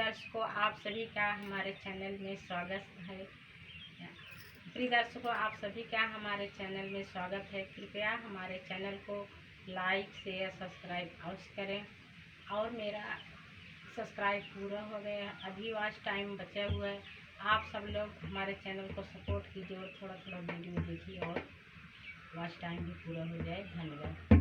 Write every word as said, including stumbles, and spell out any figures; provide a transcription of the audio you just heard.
दर्शकों, आप सभी का हमारे चैनल में स्वागत है। प्रिय दर्शकों, आप सभी का हमारे चैनल में स्वागत है। कृपया हमारे चैनल को लाइक, शेयर, सब्सक्राइब अवश्य करें। और मेरा सब्सक्राइब पूरा हो गया है, अभी वॉच टाइम बचा हुआ है। आप सब लोग हमारे चैनल को सपोर्ट कीजिए और थोड़ा थोड़ा वीडियो देखिए और वॉच टाइम भी पूरा हो जाए। धन्यवाद।